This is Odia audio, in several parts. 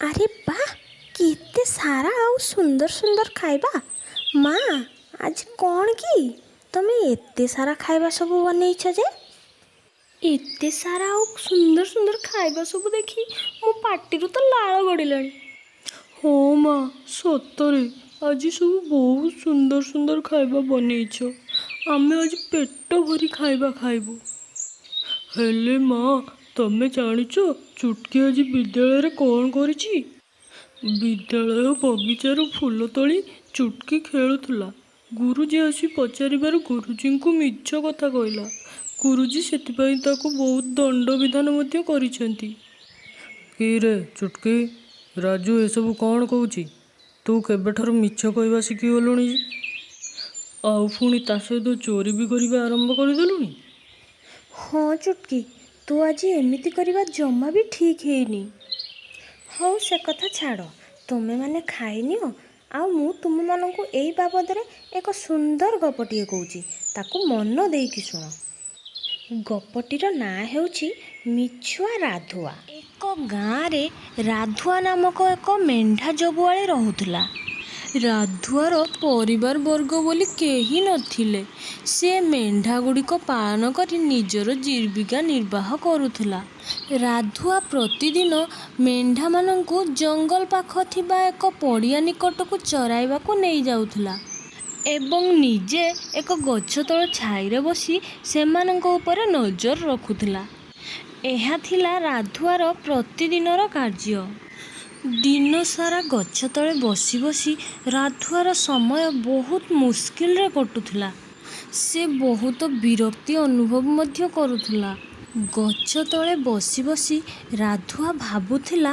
ଆରେ ବାଃ, କେତେ ସାରା ଆଉ ସୁନ୍ଦର ସୁନ୍ଦର ଖାଇବା! ମା, ଆଜି କ'ଣ କି ତମେ ଏତେ ସାରା ଖାଇବା ସବୁ ବନେଇଛ ଯେ? ଏତେ ସାରା ଆଉ ସୁନ୍ଦର ସୁନ୍ଦର ଖାଇବା ସବୁ ଦେଖି ମୋ ପାଟିରୁ ତ ଲାଳ ଗଡ଼ିଲାଣି। ହଁ ମା, ସତରେ ଆଜି ସବୁ ବହୁତ ସୁନ୍ଦର ସୁନ୍ଦର ଖାଇବା ବନେଇଛ। ଆମେ ଆଜି ପେଟ ଭରି ଖାଇବା ଖାଇବୁ। ହେଲେ ମା, ତମେ ଜାଣିଛ ଚୁଟକି ଆଜି ବିଦ୍ୟାଳୟରେ କ'ଣ କରିଛି? ବିଦ୍ୟାଳୟ ବଗିଚାରୁ ଫୁଲ ତୋଳି ଚୁଟକି ଖେଳୁଥିଲା। ଗୁରୁଜୀ ଆସି ପଚାରିବାରୁ ଗୁରୁଜୀଙ୍କୁ ମିଛ କଥା କହିଲା। ଗୁରୁଜୀ ସେଥିପାଇଁ ତାକୁ ବହୁତ ଦଣ୍ଡବିଧାନ ମଧ୍ୟ କରିଛନ୍ତି। କି ରେ ଚୁଟକି, ରାଜୁ ଏସବୁ କ'ଣ କହୁଛି? ତୁ କେବେଠାରୁ ମିଛ କହିବା ଶିଖିଗଲୁଣି? ଆଉ ପୁଣି ତା ସହିତ ଚୋରି ବି କରିବା ଆରମ୍ଭ କରିଦେଲୁଣି? ହଁ ଚୁଟକି, ତୁ ଆଜି ଏମିତି କରିବା ଜମା ବି ଠିକ୍ ହେଇନି। ହଉ, ସେ କଥା ଛାଡ଼, ତୁମେମାନେ ଖାଇନିଅ ଆଉ ମୁଁ ତୁମମାନଙ୍କୁ ଏଇ ବାବଦରେ ଏକ ସୁନ୍ଦର ଗପଟିଏ କହୁଛି, ତାକୁ ମନ ଦେଇକି ଶୁଣ। ଗପଟିର ନାଁ ହେଉଛି ମିଛୁଆ ରାଧୁଆ। ଏକ ଗାଁରେ ରାଧୁଆ ନାମକ ଏକ ମେଣ୍ଢା ଜଗୁଆଳି ରହୁଥିଲା। ରାଧୁଆର ପରିବାର ବର୍ଗ ବୋଲି କେହି ନଥିଲେ। ସେ ମେଣ୍ଢାଗୁଡ଼ିକ ପାଳନ କରି ନିଜର ଜୀବିକା ନିର୍ବାହ କରୁଥିଲା। ରାଧୁଆ ପ୍ରତିଦିନ ମେଣ୍ଢାମାନଙ୍କୁ ଜଙ୍ଗଲ ପାଖ ଥିବା ଏକ ପଡ଼ିଆ ନିକଟକୁ ଚରାଇବାକୁ ନେଇଯାଉଥିଲା ଏବଂ ନିଜେ ଏକ ଗଛ ତଳ ଛାଇରେ ବସି ସେମାନଙ୍କ ଉପରେ ନଜର ରଖୁଥିଲା। ଏହା ଥିଲା ରାଧୁଆର ପ୍ରତିଦିନର କାର୍ଯ୍ୟ। ଦିନସାରା ଗଛ ତଳେ ବସି ବସି ରାଧୁଆର ସମୟ ବହୁତ ମୁସ୍କିଲରେ କଟୁଥିଲା। ସେ ବହୁତ ବିରକ୍ତି ଅନୁଭବ ମଧ୍ୟ କରୁଥିଲା। ଗଛ ତଳେ ବସି ବସି ରାଧୁଆ ଭାବୁଥିଲା,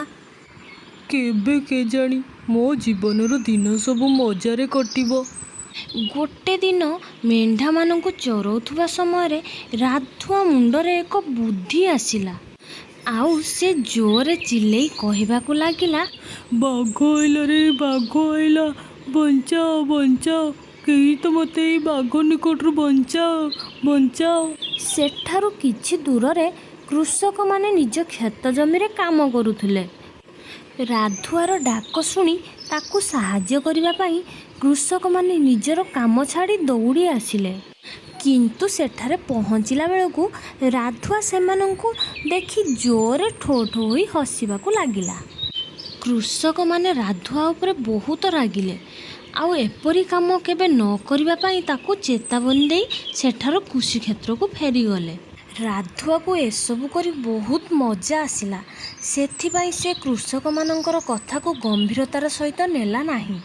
କେବେ କେଜାଣି ମୋ ଜୀବନର ଦିନ ସବୁ ମଜାରେ କଟିବ। ଗୋଟେ ଦିନ ମେଣ୍ଢାମାନଙ୍କୁ ଚରଉଥିବା ସମୟରେ ରାଧୁଆ ମୁଣ୍ଡରେ ଏକ ବୁଦ୍ଧି ଆସିଲା ଆଉ ସେ ଜୋରରେ ଚିଲେଇ କହିବାକୁ ଲାଗିଲା, ବାଘ ଆଇଲା ରେ, ବାଘ ଆଇଲା, ବଞ୍ଚାଅ ବଞ୍ଚାଅ, କେହି ତ ମୋତେ ଏଇ ବାଘ ନିକଟରୁ ବଞ୍ଚାଅ ବଞ୍ଚାଅ। ସେଠାରୁ କିଛି ଦୂରରେ କୃଷକମାନେ ନିଜ କ୍ଷେତ ଜମିରେ କାମ କରୁଥିଲେ। ରାଧୁଆର ଡାକ ଶୁଣି ତାକୁ ସାହାଯ୍ୟ କରିବା ପାଇଁ କୃଷକମାନେ ନିଜର କାମ ଛାଡ଼ି ଦୌଡ଼ି ଆସିଲେ। କିନ୍ତୁ ସେଠାରେ ପହଞ୍ଚିଲା ବେଳକୁ ରାଧୁଆ ସେମାନଙ୍କୁ ଦେଖି ଜୋରରେ ଠୋ ଠୋ ହୋଇ ହସିବାକୁ ଲାଗିଲା। କୃଷକମାନେ ରାଧୁଆ ଉପରେ ବହୁତ ରାଗିଲେ ଆଉ ଏପରି କାମ କେବେ ନ କରିବା ପାଇଁ ତାକୁ ଚେତାବନୀ ଦେଇ ସେଠାରୁ କୃଷିକ୍ଷେତ୍ରକୁ ଫେରିଗଲେ। ରାଧୁଆକୁ ଏସବୁ କରି ବହୁତ ମଜା ଆସିଲା। ସେଥିପାଇଁ ସେ କୃଷକମାନଙ୍କର କଥାକୁ ଗମ୍ଭୀରତାର ସହିତ ନେଲା ନାହିଁ।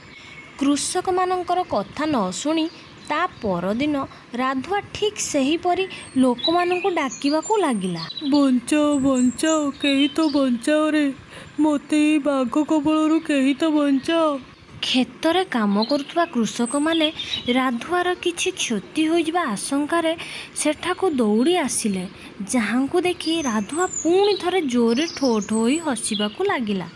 କୃଷକମାନଙ୍କର କଥା ନ ଶୁଣି ତା ପରଦିନ ରାଧୁଆ ଠିକ୍ ସେହିପରି ଲୋକମାନଙ୍କୁ ଡାକିବାକୁ ଲାଗିଲା। ବଞ୍ଚାଅ ବଞ୍ଚାଅ, କେହି ତ ବଞ୍ଚାଅ ରେ, ମୋତେ ଏଇ ବାଘ କବଳରୁ କେହି ତ ବଞ୍ଚାଅ। କ୍ଷେତରେ କାମ କରୁଥିବା କୃଷକମାନେ ରାଧୁଆର କିଛି କ୍ଷତି ହୋଇଯିବା ଆଶଙ୍କାରେ ସେଠାକୁ ଦୌଡ଼ି ଆସିଲେ, ଯାହାଙ୍କୁ ଦେଖି ରାଧୁଆ ପୁଣି ଥରେ ଜୋରରେ ଠୋ ଠୋ ହୋଇ ହସିବାକୁ ଲାଗିଲା।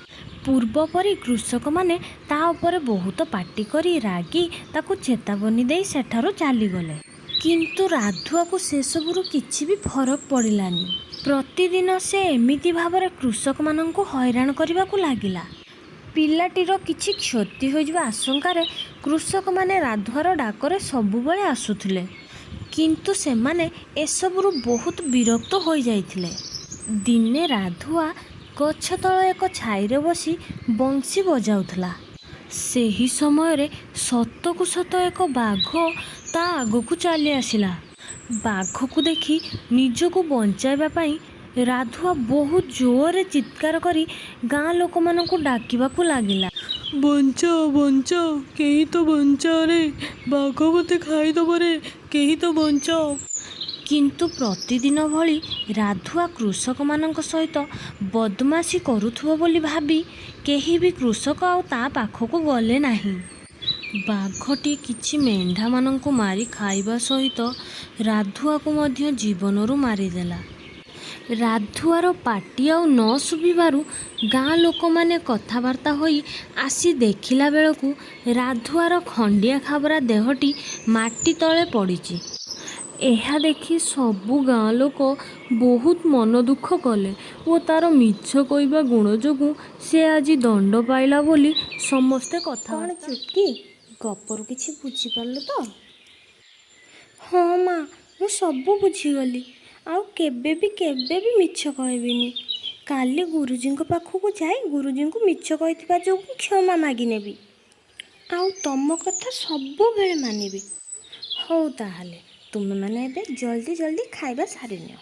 ପୂର୍ବ ପରି କୃଷକମାନେ ତା ଉପରେ ବହୁତ ପାଟି କରି ରାଗି ତାକୁ ଚେତାବନୀ ଦେଇ ସେଠାରୁ ଚାଲିଗଲେ। କିନ୍ତୁ ରାଧୁଆକୁ ସେସବୁରୁ କିଛି ବି ଫରକ ପଡ଼ିଲାନି। ପ୍ରତିଦିନ ସେ ଏମିତି ଭାବରେ କୃଷକମାନଙ୍କୁ ହଇରାଣ କରିବାକୁ ଲାଗିଲା। ପିଲାଟିର କିଛି କ୍ଷତି ହୋଇଯିବା ଆଶଙ୍କାରେ କୃଷକମାନେ ରାଧୁଆର ଡାକରେ ସବୁବେଳେ ଆସୁଥିଲେ। କିନ୍ତୁ ସେମାନେ ଏସବୁରୁ ବହୁତ ବିରକ୍ତ ହୋଇଯାଇଥିଲେ। ଦିନେ ରାଧୁଆ ଗଛ ତଳ ଏକ ଛାଇରେ ବସି ବଂଶୀ ବଜାଉଥିଲା। ସେହି ସମୟରେ ସତକୁ ସତ ଏକ ବାଘ ତା ଆଗକୁ ଚାଲି ଆସିଲା। ବାଘକୁ ଦେଖି ନିଜକୁ ବଞ୍ଚାଇବା ପାଇଁ ରାଧୁଆ ବହୁତ ଜୋରରେ ଚିତ୍କାର କରି ଗାଁ ଲୋକମାନଙ୍କୁ ଡାକିବାକୁ ଲାଗିଲା। ବଞ୍ଚାଅ ବଞ୍ଚାଅ, କେହି ତ ବଞ୍ଚାଅ ରେ, ବାଘ ମୋତେ ଖାଇଦବ ରେ, କେହି ତ ବଞ୍ଚାଅ। କିନ୍ତୁ ପ୍ରତିଦିନ ଭଳି ରାଧୁଆ କୃଷକମାନଙ୍କ ସହିତ ବଦମାସି କରୁଥିବ ବୋଲି ଭାବି କେହି ବି କୃଷକ ଆଉ ତା ପାଖକୁ ଗଲେ ନାହିଁ। ବାଘଟି କିଛି ମେଣ୍ଢାମାନଙ୍କୁ ମାରି ଖାଇବା ସହିତ ରାଧୁଆକୁ ମଧ୍ୟ ଜୀବନରୁ ମାରିଦେଲା। ରାଧୁଆର ପାଟି ଆଉ ନ ଶୁଭିବାରୁ ଗାଁ ଲୋକମାନେ କଥାବାର୍ତ୍ତା ହୋଇ ଆସି ଦେଖିଲା ବେଳକୁ ରାଧୁଆର ଖଣ୍ଡିଆ ଖାବରା ଦେହଟି ମାଟି ତଳେ ପଡ଼ିଛି। ଏହା ଦେଖି ସବୁ ଗାଁ ଲୋକ ବହୁତ ମନ ଦୁଃଖ କଲେ ଓ ତା'ର ମିଛ କହିବା ଗୁଣ ଯୋଗୁଁ ସେ ଆଜି ଦଣ୍ଡ ପାଇଲା ବୋଲି ସମସ୍ତେ କ'ଣ କଥାବାର୍ତ୍ତା। ଚୁଟକି, ଗପରୁ କିଛି ବୁଝିପାରିଲୁ ତ? ହଁ ମା, ମୁଁ ସବୁ ବୁଝିଗଲି। ଆଉ କେବେ ବି କେବେ ବି ମିଛ କହିବିନି। କାଲି ଗୁରୁଜୀଙ୍କ ପାଖକୁ ଯାଇ ଗୁରୁଜୀଙ୍କୁ ମିଛ କହିଥିବା ଯୋଗୁଁ କ୍ଷମା ମାଗିନେବି, ଆଉ ତମ କଥା ସବୁବେଳେ ମାନିବି। ହଉ ତାହେଲେ ତୁମେମାନେ ଏବେ ଜଲ୍ଦି ଜଲ୍ଦି ଖାଇବା ସାରିନିଅ।